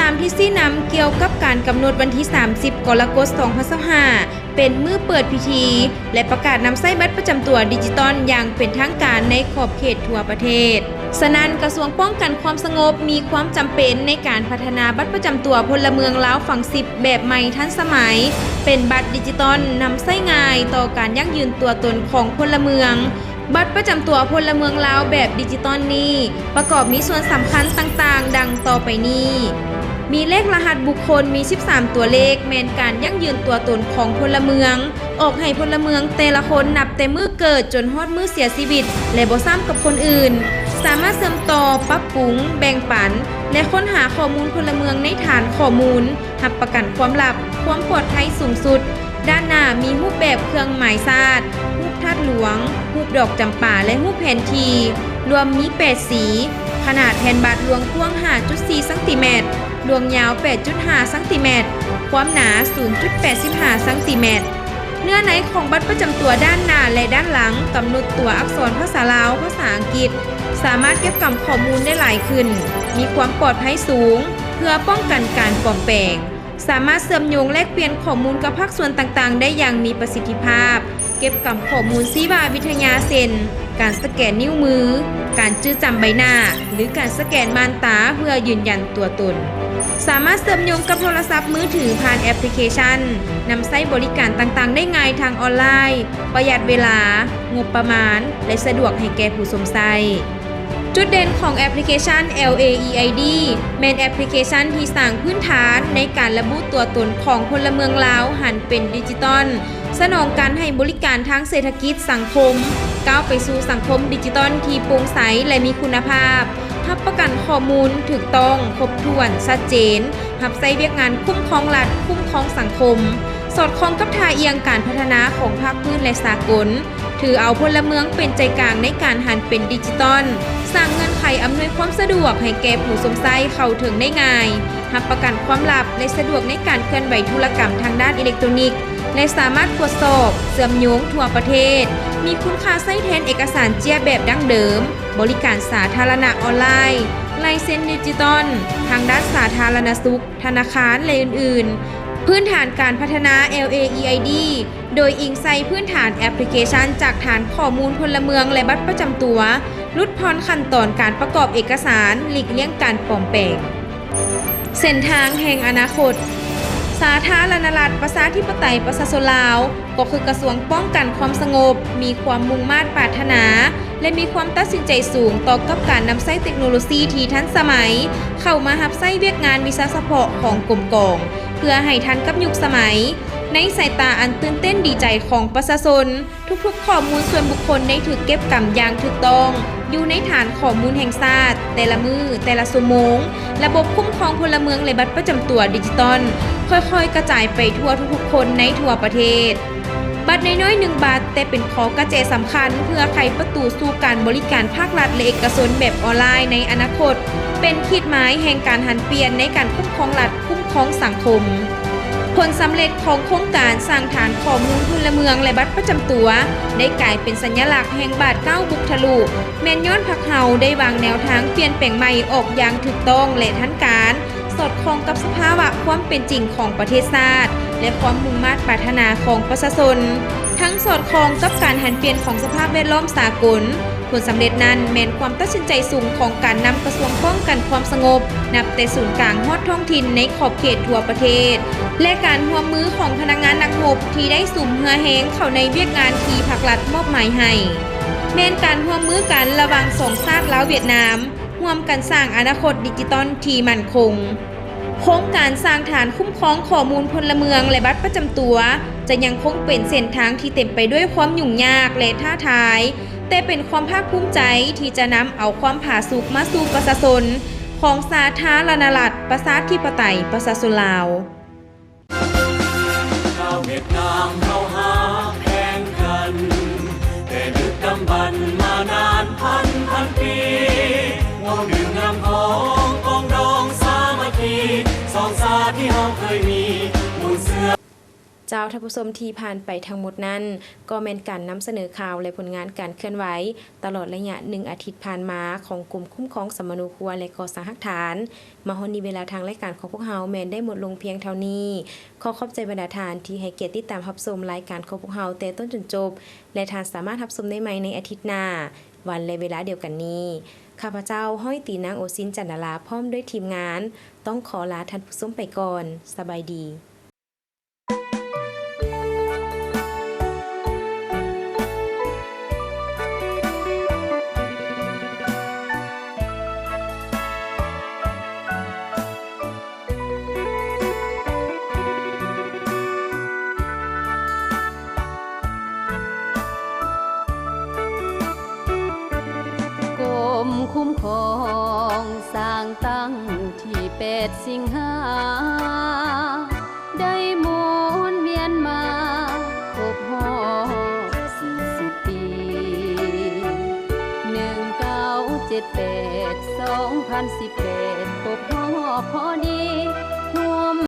ຕາມທິດຊີ້ນຳກ່ຽວກັບການກຳນົດວັນທີສາມສິບ ກໍລະກົດ ສອງພັນຊາວຫ້າ ເປັນມື້ເປີດພິທີ ແລະ ປະກາດນຳໃຊ້ບັດປະຈຳຕົວດິຈິຕອນຢ່າງເປັນທາງການໃນຂອບເຂດທົ່ວປະເທດ. ສະນັ້ນ, ກະຊວງປ້ອງກັນຄວາມສະຫງົບມີຄວາມຈຳເປັນໃນການພັດທະນາບັດປະຈຳຕົວພົນລະເມືອງລາວຝັງສິບແບບໃໝ່ທັນສະໄໝ, ເປັນບັດດິຈິຕອນນຳໃຊ້ງ່າຍຕໍ່ການຢັ້ງຢືນຕົວຕົນຂອງພົນລະເມືອງ. ບັດປະຈຳຕົວພົນລະເມືອງລາວແບບດິຈິຕອນນີ້ ປະກອບມີສ່ວນສຳຄັນຕ່າງໆ ດັ່ງຕໍ່ໄປນີ້. ມີເລກລະຫັດບຸກຄົນ ມີສິບສາມຕົວເລກ ແມ່ນການຢັ້ງຢືນຕົວຕົນຂອງພົນລະເມືອງ, ອອກໃຫ້ພົນລະເມືອງແຕ່ລະຄົນນັບແຕ່ມື້ເກີດຈົນຮອດມື້ເສຍຊີວິດ ແລະ ບໍ່ຊ້ຳກັບຄົນອື່ນ, ສາມາດເຊື່ອມຕໍ່, ປັບປຸງ, ແບ່ງປັນ ແລະ ຄົ້ນຫາຂໍ້ມູນພົນລະເມືອງໃນຖານຂໍ້ມູນ, ຮັບປະກັນຄວາມລັບ, ຄວາມປອດໄພສູງສຸດ. ດ້ານໜ້າມີຮູບແບບເຄື່ອງໝາຍຊາດ, ຮູບທາດຫຼວງ, ຮູບດອກຈຳປາ ແລະ ຮູບແຜນທີ່, ລວມມີແປດສີ, ຂະໜາດແຜ່ນບັດລວງກວ້າງຫ້າຈຸດສີ່ຊັງຕີແມັດ, ລວງຍາວແປດຈຸດຫ້າຊັງຕີແມັດ, ຄວາມໜາສູນຈຸດແປດສິບຫ້າຊັງຕີແມັດ. ເນື້ອໃນຂອງບັດປະຈຳຕົວດ້ານໜ້າ ແລະ ດ້ານຫຼັງ ກຳນົດຕົວອັກສອນພາສາລາວ, ພາສາອັງກິດ, ສາມາດເກັບກຳຂໍ້ມູນໄດ້ຫຼາຍຂຶ້ນ, ມີຄວາມປອດໄພສູງ ເພື່ອປ້ອງກັນການປອມແປງ. ສາມາດເຊື່ອມໂຍງແລກປ່ຽນຂໍ້ມູນກັບພາກສ່ວນຕ່າງໆໄດ້ຢ່າງມີປະສິດທິພາບ, ເກັບກຳຂໍ້ມູນຊີວະວິທະຍາ ເຊັ່ນ ການສະແກນນິ້ວມື, ການຈື່ຈຳໃບໜ້າ ຫຼື ການສະແກນມ່ານຕາເພື່ອຢືນຢັນຕົວຕົນ. ສາມາດເຊື່ອມໂຍງກັບໂທລະສັບມືຖືຜ່ານແອັບພລິເຄຊັນ, ນຳໃຊ້ບໍລິການຕ່າງໆໄດ້ງ່າຍທາງອອນລາຍ, ປະຢັດເວລາ, ງົບປະມານ ແລະ ສະດວກໃຫ້ແກ່ຜູ້ຊົມໃຊ້. ຈຸດເດັ່ນຂອງແອັບພລິເຄຊັນ ແອລເອ ອີ ໄອ ດີ ແມ່ນແອັບພລິເຄຊັນທີ່ສ້າງພື້ນຖານໃນການລະບຸຕົວຕົນຂອງພົນລະເມືອງລາວຫັນເປັນດິຈິຕອນ, ສະໜອງການໃຫ້ບໍລິການທາງເສດຖະກິດສັງຄົມ, ກ້າວໄປສູ່ສັງຄົມດິຈິຕອນທີ່ໂປ່ງໃສ ແລະ ມີຄຸນນະພາບ, ຮັບປະກັນຂໍ້ມູນຖືກຕ້ອງ, ຄົບຖ້ວນ, ຊັດເຈນ, ຮັບໃຊ້ວຽກງານຄຸ້ມຄອງລັດ, ຄຸ້ມຄອງສັງຄົມ, ສອດຄ່ອງກັບທ່າອ່ຽງການພັດທະນາຂອງພາກພື້ນ ແລະ ສາກົນ. ຖືເອົາພົນລະເມືອງເປັນໃຈກາງໃນການຫັນເປັນດິຈິຕອນ, ສ້າງເງື່ອນໄຂອຳນວຍຄວາມສະດວກໃຫ້ແກ່ຜູ້ຊົມໃຊ້ເຂົ້າເຖິງໄດ້ງ່າຍ, ຮັບປະກັນຄວາມລັບ ແລະ ສະດວກໃນການເຄື່ອນໄຫວທຸລະກຳທາງດ້ານອີເລັກໂຕຣນິກ ແລະ ສາມາດກວດສອບ, ເຊື່ອມໂຍງທົ່ວປະເທດ, ມີຄຸນຄ່າໃຊ້ແທນເອກະສານເຈ້ຍແບບດັ້ງເດີມ, ບໍລິການສາທາລະນະອອນລາຍ, ລາຍເຊັນດິຈິຕອນ, ທາງດ້ານສາທາລະນະສຸກ, ທະນາຄານ ແລະ ອື່ນໆ. ພື້ນຖານການພັດທະນາ ແອລເອ ອີ ໄອ ດີ ໂດຍອີງໃສ່ພື້ນຖານແອັບພລິເຄຊັນຈາກຖານຂໍ້ມູນພົນລະເມືອງ ແລະ ບັດປະຈຳຕົວ, ຫຼຸດຜ່ອນຂັ້ນຕອນການປະກອບເອກະສານ, ຫຼີກລ່ຽງການປອມແປງ. ເສັ້ນທາງແຫ່ງອະນາຄົດ. ສາທາລະນະລັດ ປະຊາທິປະໄຕ ປະຊາຊົນລາວ ກໍຄືກະຊວງປ້ອງກັນຄວາມສະຫງົບ ມີຄວາມມຸ່ງມາດປາດຖະໜາ ແລະ ມີຄວາມຕັດສິນໃຈສູງຕໍ່ກັບການນຳໃຊ້ເຕັກໂນໂລຊີທີ່ທັນສະໄໝ ເຂົ້າມາຮັບໃຊ້ວຽກງານວິຊາສະເພາະຂອງກົມກອງ ເພື່ອໃຫ້ທັນກັບຍຸກສະໄໝ. ໃນສາຍຕາອັນຕື່ນເຕັ້ນດີໃຈຂອງປະຊາຊົນ, ທຸກໆຂໍ້ມູນສ່ວນບຸກຄົນໄດ້ຖືກເກັບກຳຢ່າງຖືກຕ້ອງ ຢູ່ໃນຖານຂໍ້ມູນແຫ່ງຊາດ, ແຕ່ລະມື້, ແຕ່ລະຊົ່ວໂມງ, ລະບົບຄຸ້ມຄອງພົນລະເມືອງ ແລະ ບັດປະຈຳຕົວດິຈິຕອນ ຄ່ອຍໆກະຈາຍໄປທົ່ວທຸກໆຄົນໃນທົ່ວປະເທດ. ບັດນ້ອຍໆໜຶ່ງບັດ, ແຕ່ເປັນຂໍ້ກະແຈສຳຄັນເພື່ອໄຂປະຕູສູ່ການບໍລິການພາກລັດ ແລະ ເອກະຊົນແບບອອນລາຍໃນອະນາຄົດ, ເປັນຂີດໝາຍແຫ່ງການຫັນປ່ຽນໃນການຄຸ້ມຄອງລັດ, ຄຸ້ມຄອງສັງຄົມ. ຜົນສຳເລັດຂອງໂຄງການສ້າງຖານຂໍ້ມູນພົນລະເມືອງ ແລະ ບັດປະຈຳຕົວ ໄດ້ກາຍເປັນສັນຍະລັກແຫ່ງບາດກ້າວບຸກທະລຸ, ແມ່ນຍ້ອນພັກເຮົາໄດ້ວາງແນວທາງປ່ຽນແປງໃໝ່ອອກຢ່າງຖືກຕ້ອງ ແລະ ທັນການ, ສອດຄ່ອງກັບສະພາວະຄວາມເປັນຈິງຂອງປະເທດຊາດ ແລະ ຄວາມມຸ່ງມາດປາດຖະໜາຂອງປະຊາຊົນ, ທັງສອດຄ່ອງກັບການຫັນປ່ຽນຂອງສະພາບແວດລ້ອມສາກົນ, ຜົນສຳເລັດນັ້ນແມ່ນຄວາມຕັດສິນໃຈສູງຂອງການນຳກະຊວງປ້ອງກັນຄວາມສະຫງົບ ນັບແຕ່ສູນກາງຮອດທ້ອງຖິ່ນໃນຂອບເຂດທົ່ວປະເທດ ແລະ ການຮ່ວມມືຂອງພະນັກງານນັກຮົບທີ່ໄດ້ສຸມເຫື່ອແຮງເຂົ້າໃນວຽກງານທີ່ພັກລັດມອບໝາຍໃຫ້, ແມ່ນການຮ່ວມມືກັນລະຫວ່າງສອງຊາດລາວຫວຽດນາມ, ຮ່ວມກັນສ້າງອະນາຄົດດິຈິຕອນທີ່ໝັ້ນຄົງ. ໂຄງການສ້າງຖານຄຸ້ມຄອງຂໍ້ມູນພົນລະເມືອງ ແລະ ບັດປະຈຳຕົວ ຈະຍັງຄົງເປັນເສັ້ນທາງທີ່ເຕັມໄປດ້ວຍຄວາມຫຍຸ້ງຍາກ ແລະ ທ້າທາຍ, ແຕ່ເປັນຄວາມພາກພູມໃຈທີ່ຈະນຳເອົາຄວາມຜາສຸກມາສູ່ປະຊາຊົນຂອງສາທາລະນະລັດ ປະຊາທິປະໄຕ ປະຊາຊົນລາວ. ຊາວຫວຽດນາມເຮົາຮັກແພງກັນ ແຕ່ດຶກດຳບັນມານານພັນພັນປີ ເວົ້າເລື່ອງນຳຂອງປອງດອງສາມັກຄີ ສອງຊາດທີ່ເຮົາເຄີຍມີ ໝູ່ເຊື້ອ ເຈົ້າ ທ່ານຜູ້ຊົມທີ່ຜ່ານໄປທັງໝົດນັ້ນ ກໍແມ່ນການນຳສະເໜີຂ່າວ ແລະ ຜົນງານການເຄື່ອນໄຫວ ຕະຫຼອດໄລຍະໜຶ່ງອາທິດຜ່ານມາ ຂອງກົມຄຸ້ມຄອງສຳມະໂນຄົວ ແລະ ກໍ່ສ້າງຮາກຖານ. ມາຮອດນີ້ເວລາທາງລາຍການຂອງພວກເຮົາແມ່ນໄດ້ໝົດລົງພຽງເທົ່ານີ້. ຂໍຂອບໃຈບັນດາທ່ານທີ່ໃຫ້ກຽດຕິດຕາມຮັບຊົມລາຍການຂອງພວກເຮົາແຕ່ຕົ້ນຈົນຈົບ ແລະ ທ່ານສາມາດຮັບຊົມໄດ້ໃໝ່ໃນອາທິດໜ້າ ວັນ ແລະ ເວລາດຽວກັນນີ້. ຂ້າພະເຈົ້າ ຮ້ອຍຕີ ນາງໂອຊິນ ຈັນດາລາ ພ້ອມດ້ວຍທີມງານ ຕ້ອງຂໍລາທ່ານຜູ້ຊົມໄປກ່ອນ. ສະບາຍດີ. ກົມຄຸ້ມຄອງສ້າງຕັ້ງທີແປດສິງຫາ ໄດ້ໝູນວຽນມາຄົບຮອບສີ່ສິບປີ ໜຶ່ງເກົ້າເຈັດແປດ ສອງພັນສິບແປດ ຄົບຮອບພໍດີ.